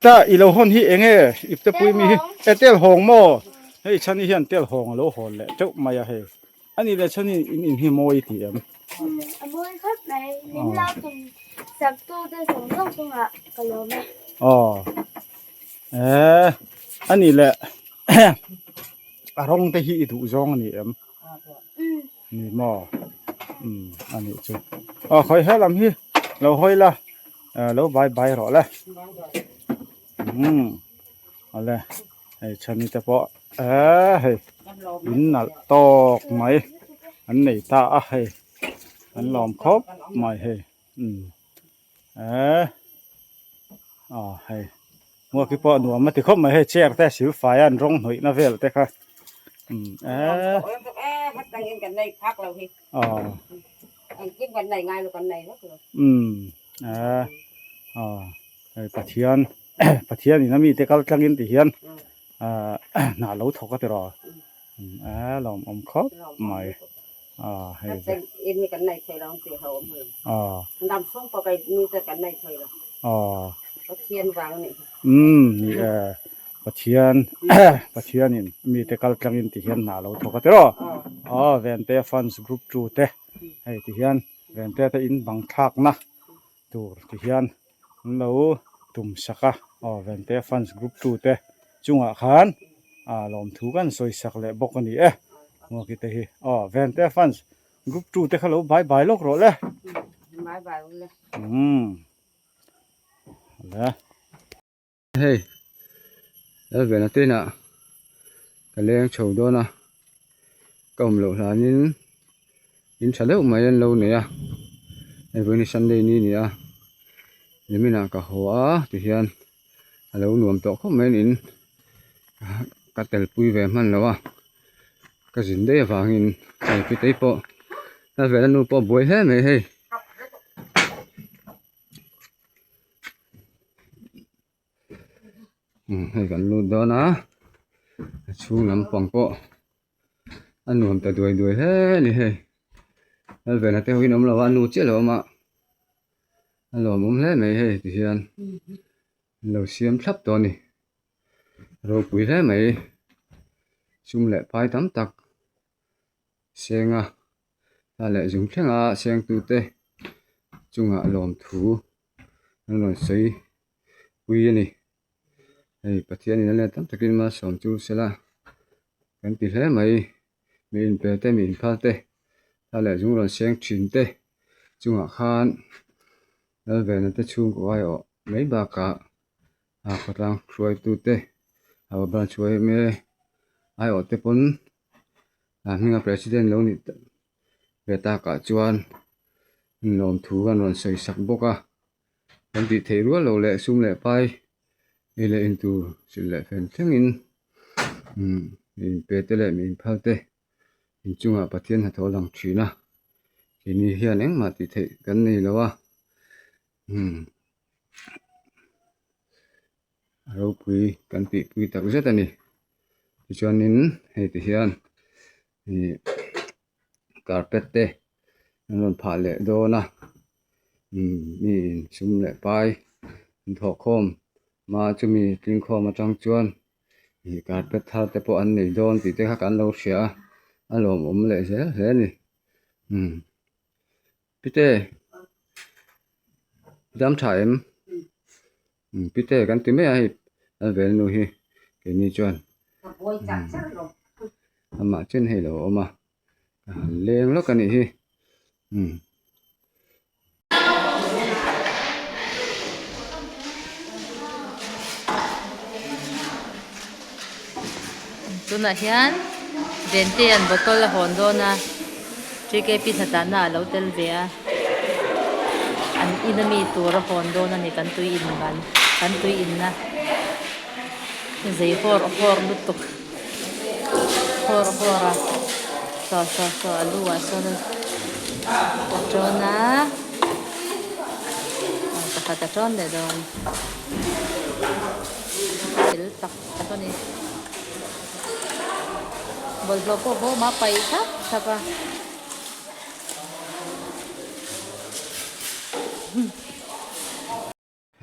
Ta i lo hawn hi eng nge ipte pui mi hi e tel hawng maw hei chhani hian tel hawng a lo hawn leh teuh mai a hei ani leh chhani in in hi mawi ti em a mawi khawp mai min lo tum sak tu te zawng zawng chungah ka lawm e aw e ani leh a rawng te hi i duh zawng ani em ni maw umm a nih chu aw khawi he lam hi lo hawi la ah lo bai bai rawh le umm awle hei chhani te pawh eee hei in nalh tawk mai an nei ta a hei an lawm khawp mai hei umm eee aw hei Muaki pawh nuam a ti khawp mai hei chair te silfai a an rawng hnawih na vel te kha umm eee aw umm eee aw hei Pathian Pathian in a mite kal tlangin ti hian ahh hna lo thawk a tiraw umm eee lawmawm khawp mai aw hei aw. Aw. Umm ni e Pathian Pathianin mite kal tlangin ti hian hna lo thawk a tiraw? Aw Vente Funds Group 2 te hei ti hian Vente te in bang thlakna tur ti hian an lo tum sak a aw Vente Funds Group 2 te chungah khan a lawmthu kan sawi sak leh bawk a ni e Muaki te hi aw Vente Funds Group 2 te kha lo bai bai lawk rawh le. Bai bai rawh le. Umm. Le. Hei Lalvena te inah ka leng chho dawn a, ka awm loh hlanin in tha deuh mai an lo nei a, hei vawiin hi Sunday ni a ni a, niminah ka haw a tihian a lo nuam tawh khawp mai in ka telpui ve hman lo a. Ka zin daih avangin hei pitei pawh a vela nu pawh a buai hle mai hei. Umm hei kan lut dawn a a chhung lampang pawh a nuam ta duai duai hle a ni hei Lalvena te ho hi an awm lo a a nu chiah a lo awm a a lawmawm hle mai hei tihian an lo siam thlap tawh a ni. Ropui hle mai sum leh phai tam tak senga thla leh zung thlenga seng tute chungah lawmthu an rawn sawi pui a ni hei Pathian in a let tam takin malsawm chu sela kan ti hle mai mi inpe te mi inphal te thla leh zung rawn seng thin te chungah khan Lalvena te chhungkaw aiawh mai bakah. A khawtlang hruaitute a branch hruai em e aiawh te pawn a hminga president lo nih ve takah chuan lawmthu an rawn sawi sak bawk a kan tih theih rual loh leh sum leh pai ei leh in tur silh leh fen thlengin umm inpe te leh mi inphal te inchungah Pathian hnathawh a lang thin a keini hian engmah tih theih kan nei lo a umm. A ropui kan tih pui tak zet a ni tichuanin hei ti hian ih carpet te an rawn phah leh dawn a umm mi in sum leh pai an thawh khawm hma chumi tling khawm atang chuan ih carpet thar te pawh an nei dawn tih te kha kan lo hria a a lawmawm leh zel hle a ni umm. Pite dam tha em pite kan ti mai a hei a vel nu hi keini chuan amah chen hei lo a awm a ka han leng lawk a nih hi umm. Tunah hian Ventea'n bottle a hawn dawn a, TKP hnatlahna a lo tel ve a, an in ami tur a hawn dawn a ni kan tui in ban kan tui inna zei hawr hawr lutuk hawr hawr a saw saw saw a lu ah sawn a tawn a pakhat a tawn leh dawn fel tak tak a ni. Bawlhhlawh pawh bawm a paih thlap thlap a.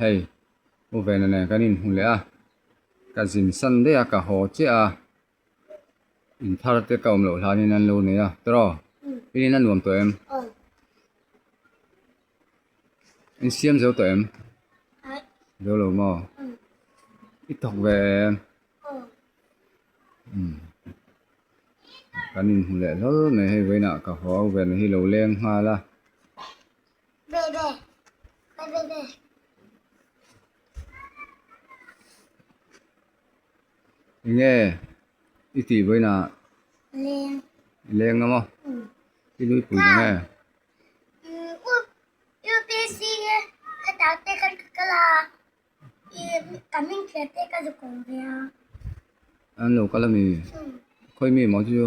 Hei. U Vena nen kan inhmu leh a, ka zin san daih a, ka haw chiah a, in thar te ka awm loh hlanin an lo nei a, tiraw? In in a nuam tawh em? In siam zo tawh em? Zo lo maw? I thawk ve em? Umm kan inhmu leh hlawl mai hei vawiinah ka haw a Vena hi lo leng nghal a. Enge i tih vawiinah i leng a maw i nuipui ang e. An lo kal a mi khawi mi maw chu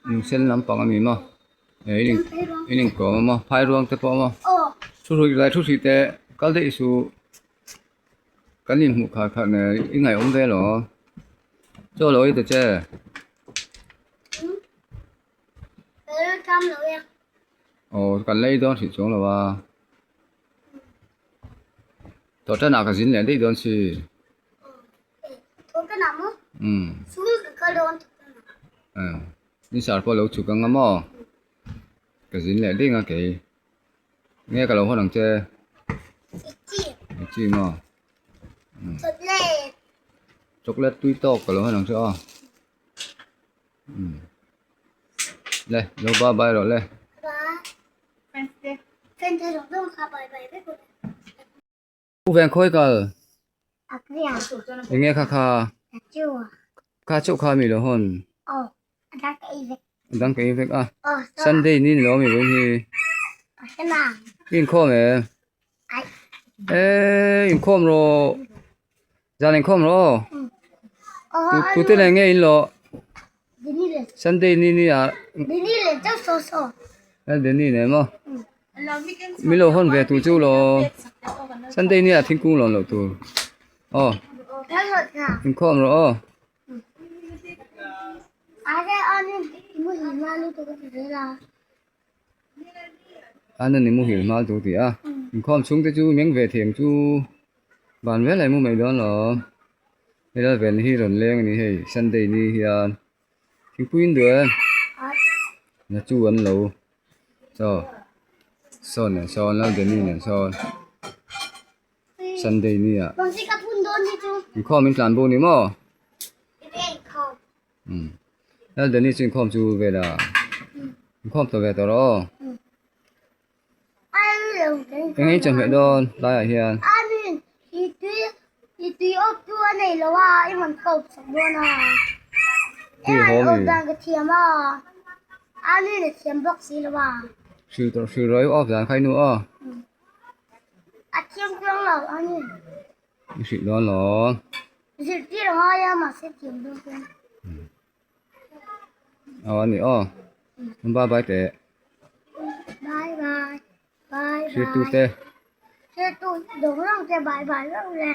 lungsen lampang a mi maw in inkawm a maw phai ruang te pawh a maw thu hrui lai thu hrui te kal daih suh kan inhmuh khat khat nen i ngaihawm ve lo chaw lo ei ta che. Aw kan lei dawn hrih chuang lo a. Tawhtanah ka zin leh daih dawn si. Umm. Ni sar pawh lo chhuk ang a maw? Ka zin leh daih ang a kei. Nge ka lo hawn ang che? I chi maw? Chocolate tui tawk ka lo hawn ang che aw. Umm. Le, lo bye bye rawh le. U veng khawi kal. Enge kha kha. Kha chauh kha mi lo hawn. A dang ka ei vek a. Sunday ni ni lo mi vawiin hi. I inkhawm em? Eee inkhawm rawh. Zan inkhawm rawh aw. Tute nen nge in lawh? Sunday ni ni ah. Denny nen maw? Min lo hawn ve tur chu law. Sunday ni ah thingkung lawn loh tur. Aw. Inkhawm rawh aw. An ni muhil hma tur tih a inkhawm chhung te chu meng ve thei ang chu van vel a i mu mai dawn lo helai vel hi rawn leng a ni hei sunday ni hian thingpui in duh em na chu an lo chaw sawn nen sawn lalbeni nen sawn sunday ni ah inkhawm in tlan bo ni maw. Umm Lalbeni chu inkhawm chu vel a inkhawm tawh ve tawh rawh aw eng nge i chawhmeh dawn tlaiah hian. Tui haw mi hril tawh hril rawih awk zan kha i nu aw i hrilh dawn lo. Zirtir a ngai a mahse thiam dawn chuan. Aw a ni aw. Bye bye teh. Bye bye. Bye bye. Thlir tu te. Thlir tu dawng rang te bye bye rang le.